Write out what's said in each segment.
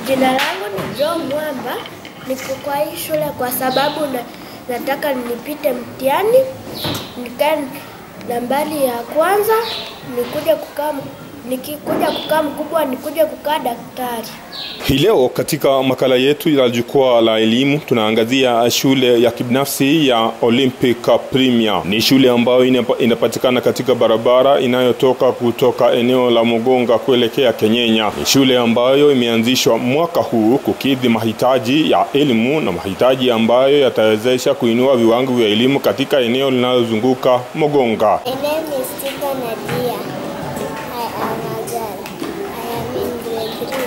Jina langu ni Joe Mwamba, niko kwa hii shule kwa sababu nataka nipite mtihani, nikae nambari ya kwanza, nikikuja kukaa mkubwa, nikuje kukaa daktari. Hii leo katika makala yetu ya Jukwaa la Elimu tunaangazia shule ya kibinafsi ya Olympic Premier. Ni shule ambayo inapatikana katika barabara inayotoka kutoka eneo la Mugonga kuelekea Kenyenya. Ni shule ambayo imeanzishwa mwaka huu kukidhi mahitaji ya elimu na mahitaji ambayo yatawezesha kuinua viwango vya elimu katika eneo linalozunguka Mugonga. My name is Tika Nadia. I am a girl. I am in grade 3.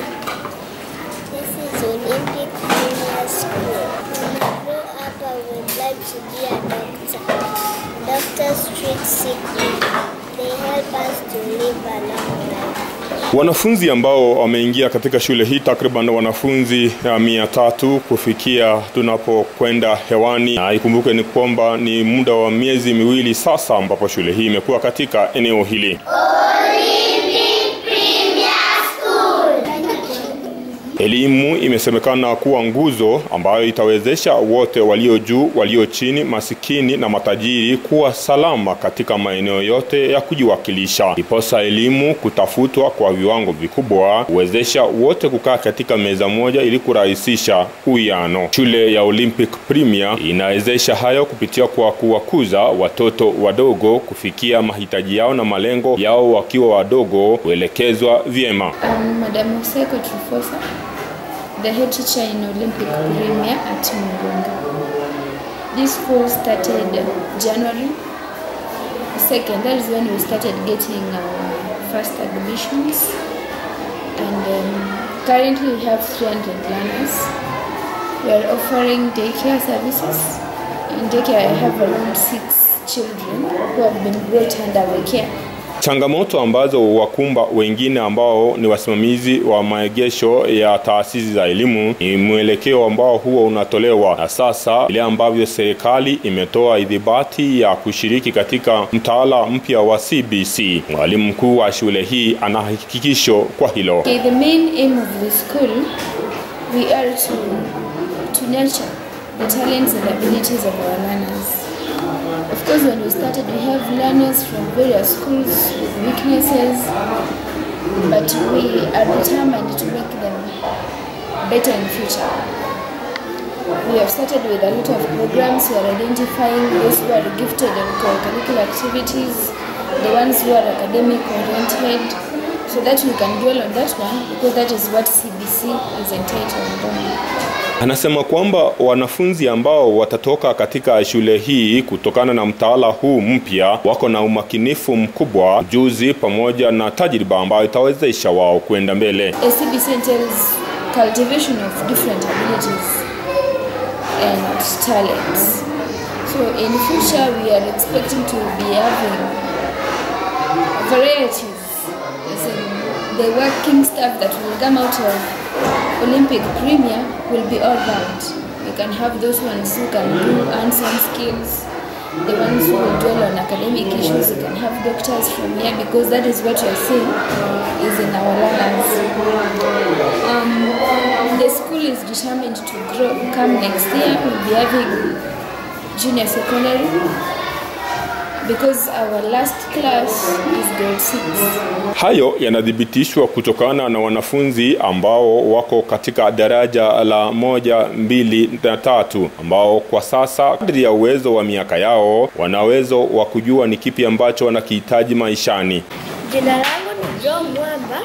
This is Olympic Premier School. When I grow up, I would like to be a doctor. Doctors treat sick people. They help us to live a long life. Wanafunzi ambao wameingia katika shule hii takriban wanafunzi 300 kufikia tunapokwenda hewani. Na ikumbuke ni kwamba ni muda wa miezi miwili sasa ambapo shule hii imekuwa katika eneo hili. Olympic Premier School. Elimu imesemekana kuwa nguzo ambayo itawezesha wote walio juu, walio chini, masikini na matajiri kuwa salama katika maeneo yote ya kujiwakilisha. Ndiposa elimu kutafutwa kwa viwango vikubwa huwezesha wote kukaa katika meza moja ili kurahisisha uwiano. Shule ya Olympic Premier inawezesha hayo kupitia kwa kuwakuza watoto wadogo kufikia mahitaji yao na malengo yao wakiwa wadogo kuelekezwa vyema. Madam Oseko Trufosa, the head teacher in Olympic Premier at Mugonga. This school started January 2nd. That is when we started getting our first admissions. And currently we have 300 learners. We are offering daycare services. In daycare I have around 6 children who have been brought under our care. Changamoto ambazo wakumba wengine ambao ni wasimamizi wa maegesho ya taasisi za elimu ni mwelekeo ambao huwa unatolewa. Na sasa ile ambavyo serikali imetoa idhibati ya kushiriki katika mtaala mpya wa CBC. Mwalimu mkuu wa shule hii ana hakikisho kwa hilo. Okay, the main aim of the school, we are to nurture the talents and abilities of our learners. Of course, when we started, we have learners from various schools with weaknesses, but we are determined to make them better in future. We have started with a lot of programs. We are identifying those who are gifted in co-curricular activities, the ones who are academic oriented, so that we can dwell on that one, because that is what CBC is entitled on. Anasema kwamba wanafunzi ambao watatoka katika shule hii kutokana na mtaala huu mpya wako na umakinifu mkubwa, ujuzi pamoja na tajriba ambayo itawezesha wao kuenda mbele. CBC entails cultivation of different abilities and talents. So in future we are expecting to be having varieties, as in the working staff that will come out of Olympic Premier will be all round. We can have those ones who can do hands-on skills, the ones who will dwell on academic issues. We can have doctors from here, because that is what you are seeing is in our learners. The school is determined to grow. Come next year, we'll be having junior secondary, because our last class is grade 6. Hayo yanadhibitishwa kutokana na wanafunzi ambao wako katika daraja la 1, 2 na 3 ambao kwa sasa kadri ya uwezo wa miaka yao wana uwezo wa kujua ni kipi ambacho wanakihitaji maishani. Jina langu ni Joe Mwamba,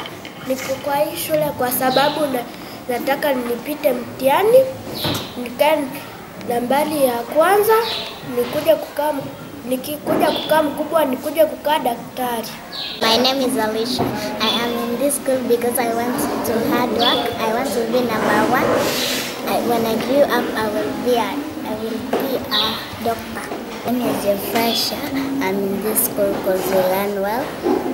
niko kwa hii shule kwa sababu nataka nipite mtihani, nikae nambari ya kwanza, nikikuja kukaa mkubwa, nikuje kukaa daktari. My name is Alicia. I am in this school because I want to hard work. I want to be number 1. When I grew up, I will be a doctor. My name is Jefresha. I'm in this school because we learn well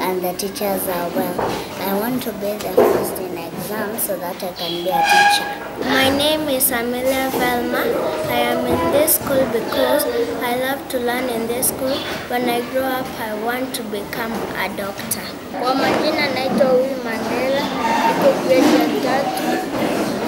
and the teachers are well. I want to be the first in exams so that I can be a teacher. My name is Amelia Velma. I am in this school because I love to learn in this school. When I grow up, I want to become a doctor. Kwa majina naitwa Will Mandela, niko grade ya 3.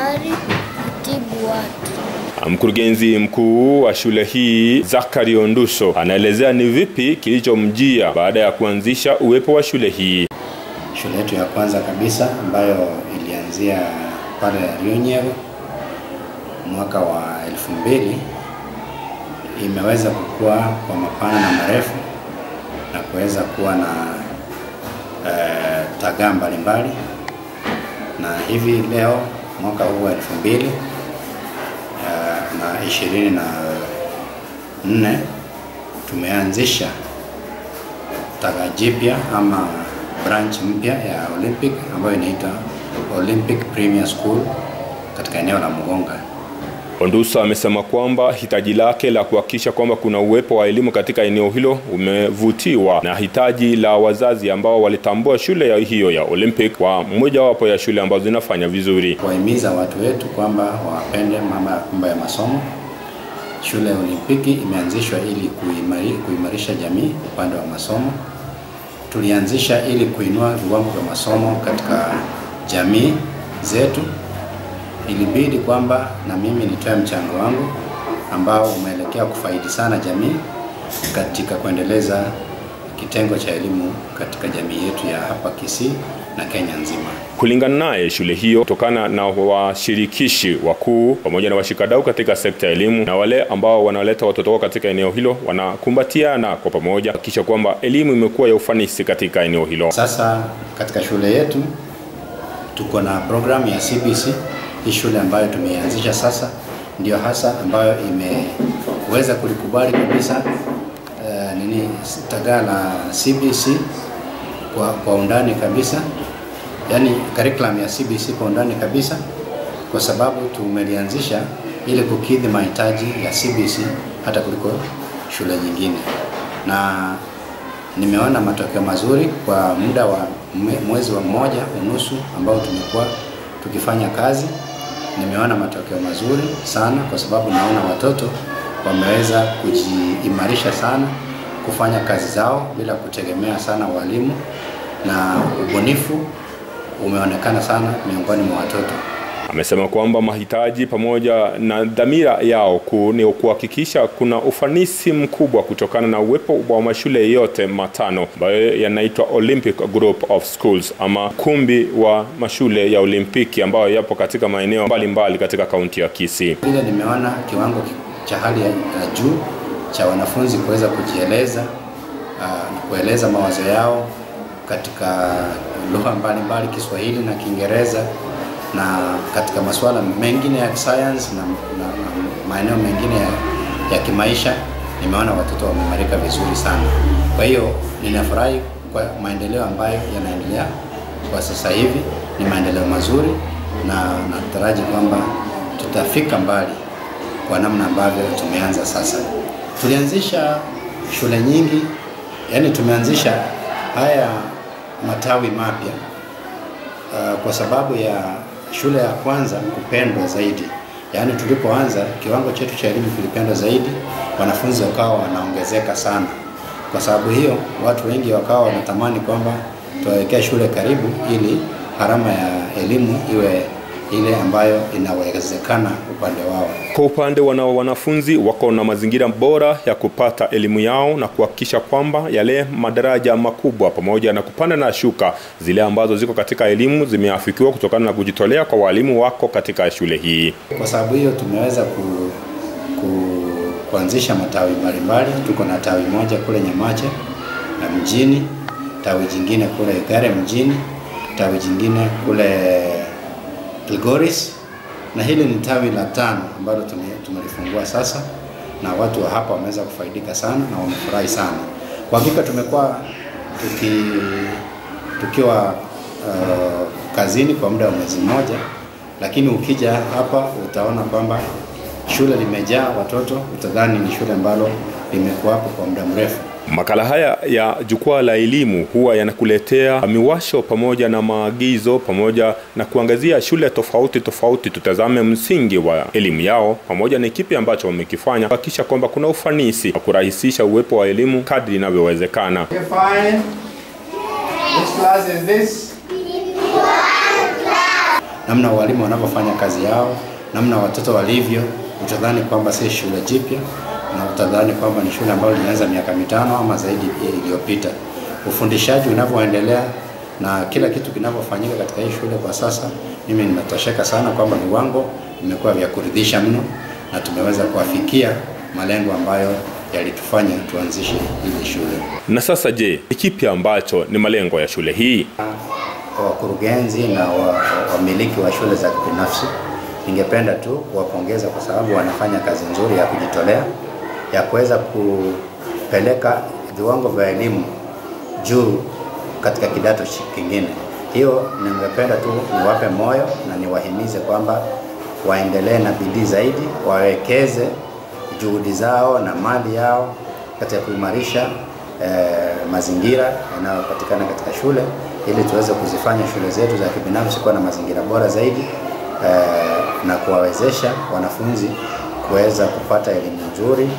daktari kutibu watu. Mkurugenzi mkuu wa shule hii Zachary Onduso anaelezea ni vipi kilichomjia baada ya kuanzisha uwepo wa shule hii. Shule yetu ya kwanza kabisa ambayo ilianzia pale Rionyero mwaka wa 2000 imeweza kukua kwa mapana na marefu na kuweza kuwa na tagaa mbalimbali, na hivi leo mwaka huu wa 2024 tumeanzisha tagaa jipya ama branch mpya ya Olympic ambayo inaitwa Olympic Premier School katika eneo la Mugonga. Onduso amesema kwamba hitaji lake la kuhakikisha kwamba kuna uwepo wa elimu katika eneo hilo umevutiwa na hitaji la wazazi ambao walitambua shule ya hiyo ya Olympic kwa mojawapo ya shule ambazo zinafanya vizuri. Kuwahimiza watu wetu kwamba wapende mambo ya masomo. Shule ya Olimpiki imeanzishwa ili kuimarisha jamii upande wa masomo. Tulianzisha ili kuinua viwango vya masomo katika jamii zetu. Ilibidi kwamba na mimi nitoe mchango wangu ambao umeelekea kufaidi sana jamii katika kuendeleza kitengo cha elimu katika jamii yetu ya hapa Kisii na Kenya nzima. Kulingana naye, shule hiyo kutokana na washirikishi wakuu pamoja na washikadau katika sekta ya elimu na wale ambao wanaleta watoto wao katika eneo hilo wanakumbatiana kwa pamoja kisha kwamba elimu imekuwa ya ufanisi katika eneo hilo. Sasa katika shule yetu tuko na programu ya CBC. Hii shule ambayo tumeianzisha sasa ndio hasa ambayo imeweza kulikubali kabisa tagaa la CBC kwa undani kabisa, yani curriculum ya CBC kwa undani kabisa, kwa sababu tumelianzisha ili kukidhi mahitaji ya CBC hata kuliko shule nyingine. Na nimeona matokeo mazuri kwa muda wa mwezi wa 1.5 ambao tumekuwa tukifanya kazi. Nimeona matokeo mazuri sana kwa sababu naona watoto wameweza kujiimarisha sana, kufanya kazi zao bila kutegemea sana walimu, na ubunifu umeonekana sana miongoni mwa watoto. Amesema kwamba mahitaji pamoja na dhamira yao kuu ni kuhakikisha kuna ufanisi mkubwa kutokana na uwepo wa mashule yote matano ambayo yanaitwa Olympic Group of Schools ama kumbi wa mashule ya Olimpiki ambayo yapo katika maeneo mbalimbali katika kaunti ya Kisii. Vile nimeona kiwango cha hali ya juu cha wanafunzi kuweza kujieleza, kueleza mawazo yao katika lugha mbalimbali, Kiswahili na Kiingereza, na katika masuala mengine ya science na maeneo mengine ya kimaisha. Nimeona watoto wameimarika vizuri sana. Kwa hiyo ninafurahi kwa maendeleo ambayo yanaendelea kwa sasa hivi. Ni maendeleo mazuri na nataraji kwamba tutafika mbali kwa namna ambavyo tumeanza sasa. Tulianzisha shule nyingi, yani tumeanzisha haya matawi mapya kwa sababu ya shule ya kwanza kupendwa zaidi. Yaani tulipoanza kiwango chetu cha elimu kilipendwa zaidi, wanafunzi wakawa wanaongezeka sana. Kwa sababu hiyo watu wengi wakawa wanatamani kwamba tuwawekee shule karibu ili gharama ya elimu iwe ile ambayo inawezekana upande wao. Kwa upande wanafunzi wako na mazingira bora ya kupata elimu yao na kuhakikisha kwamba yale madaraja makubwa pamoja na kupanda na shuka zile ambazo ziko katika elimu zimeafikiwa kutokana na kujitolea kwa walimu wako katika shule hii. Kwa sababu hiyo tumeweza kuanzisha matawi mbalimbali. Tuko na tawi moja kule Nyamache na mjini, tawi jingine kule Igare mjini, tawi jingine kule Kilgoris, na hili ni tawi la 5 ambalo tumelifungua sasa, na watu wa hapa wameweza kufaidika sana na wamefurahi sana. Kwa hakika tumekuwa tukiwa kazini kwa muda wa mwezi mmoja, lakini ukija hapa utaona kwamba shule limejaa watoto, utadhani ni shule ambalo limekuwa hapo kwa muda mrefu. Makala haya ya Jukwaa la Elimu huwa yanakuletea miwasho pamoja na maagizo pamoja na kuangazia shule tofauti tofauti, tutazame msingi wa elimu yao pamoja na kipi ambacho wamekifanya kuhakikisha kwamba kuna ufanisi wa kurahisisha uwepo wa elimu kadri inavyowezekana. Fine. Which class is this? namna walimu wanavyofanya kazi yao, namna watoto walivyo, utadhani kwamba si shule jipya na utadhani kwamba ni shule ambayo ilianza miaka 5 ama zaidi iliyopita. Ufundishaji unavyoendelea na kila kitu kinavyofanyika katika hii shule kwa sasa, mimi ninatosheka sana kwamba viwango vimekuwa vya kuridhisha mno na tumeweza kuafikia malengo ambayo yalitufanya tuanzishe hili shule. Na sasa je, ni kipi ambacho ni malengo ya shule hii? Wakurugenzi na wamiliki wa shule za kibinafsi, ningependa tu kuwapongeza kwa sababu wanafanya kazi nzuri ya kujitolea ya kuweza kupeleka viwango vya elimu juu katika kidato kingine. Hiyo ningependa tu niwape moyo na niwahimize kwamba waendelee na bidii zaidi, wawekeze juhudi zao na mali yao katika kuimarisha mazingira yanayopatikana katika shule, ili tuweze kuzifanya shule zetu za kibinafsi kuwa na mazingira bora zaidi na kuwawezesha wanafunzi kuweza kupata elimu nzuri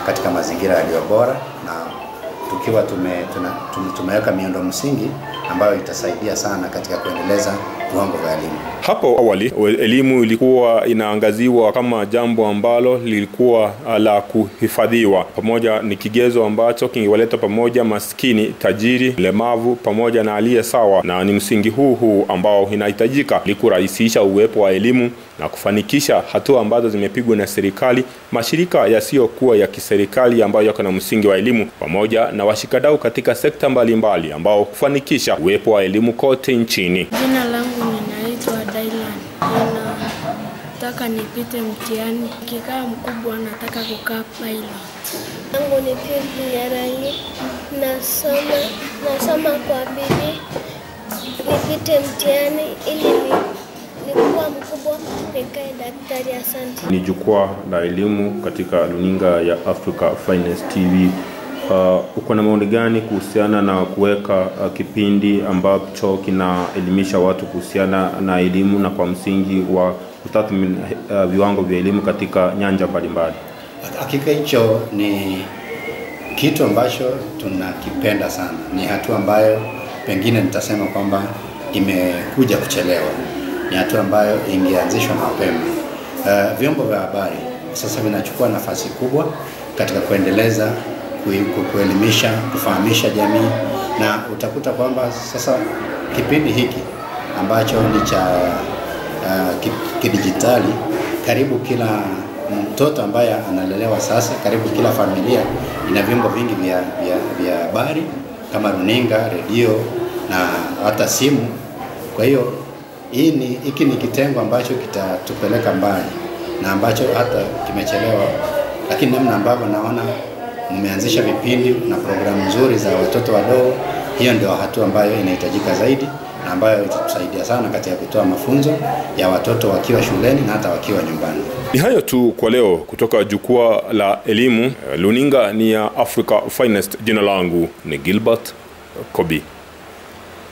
katika mazingira yaliyo bora, na tukiwa tumeweka miundo msingi ambayo itasaidia sana katika kuendeleza viwango vya elimu. Hapo awali elimu ilikuwa inaangaziwa kama jambo ambalo lilikuwa la kuhifadhiwa, pamoja ni kigezo ambacho kingewaleta pamoja maskini, tajiri, mlemavu pamoja na aliye sawa, na ni msingi huu ambao inahitajika ili kurahisisha uwepo wa elimu na kufanikisha hatua ambazo zimepigwa na serikali, mashirika yasiyokuwa ya kiserikali ambayo yako na msingi wa elimu, pamoja na washikadau katika sekta mbalimbali ambao kufanikisha uwepo wa elimu kote nchini. Jina langu ninaitwa Dylan. Nataka nipite mtihani. Nikikaa mkubwa nataka kukaa pilot. Yangu ni Pili Nyarangi. Nasoma kwa bidii nipite mtihani ili nikuwa mkubwa nikae daktari. Asante. Ni jukwaa la elimu katika runinga ya Africa Finest TV. Uko na maoni gani kuhusiana na kuweka kipindi ambacho kinaelimisha watu kuhusiana na elimu na kwa msingi wa kutathmini viwango vya elimu katika nyanja mbalimbali? Hakika hicho ni kitu ambacho tunakipenda sana. Ni hatua ambayo pengine nitasema kwamba imekuja kuchelewa. Ni hatua ambayo ingeanzishwa mapema. Vyombo vya habari sasa vinachukua nafasi kubwa katika kuendeleza, kuelimisha, kufahamisha jamii, na utakuta kwamba sasa kipindi hiki ambacho ni cha kidijitali, karibu kila mtoto ambaye analelewa sasa, karibu kila familia ina vyombo vingi vya habari kama runinga, redio na hata simu. Kwa hiyo hiki ni kitengo ambacho kitatupeleka mbali na ambacho hata kimechelewa, lakini namna ambavyo naona mmeanzisha vipindi na programu nzuri za watoto wadogo, hiyo ndio hatua ambayo inahitajika zaidi na ambayo itatusaidia sana katika kutoa mafunzo ya watoto wakiwa shuleni na hata wakiwa nyumbani. Ni hayo tu kwa leo kutoka jukwaa la elimu. Luninga ni ya Africa Finest. Jina langu ni Gilbert Kobi.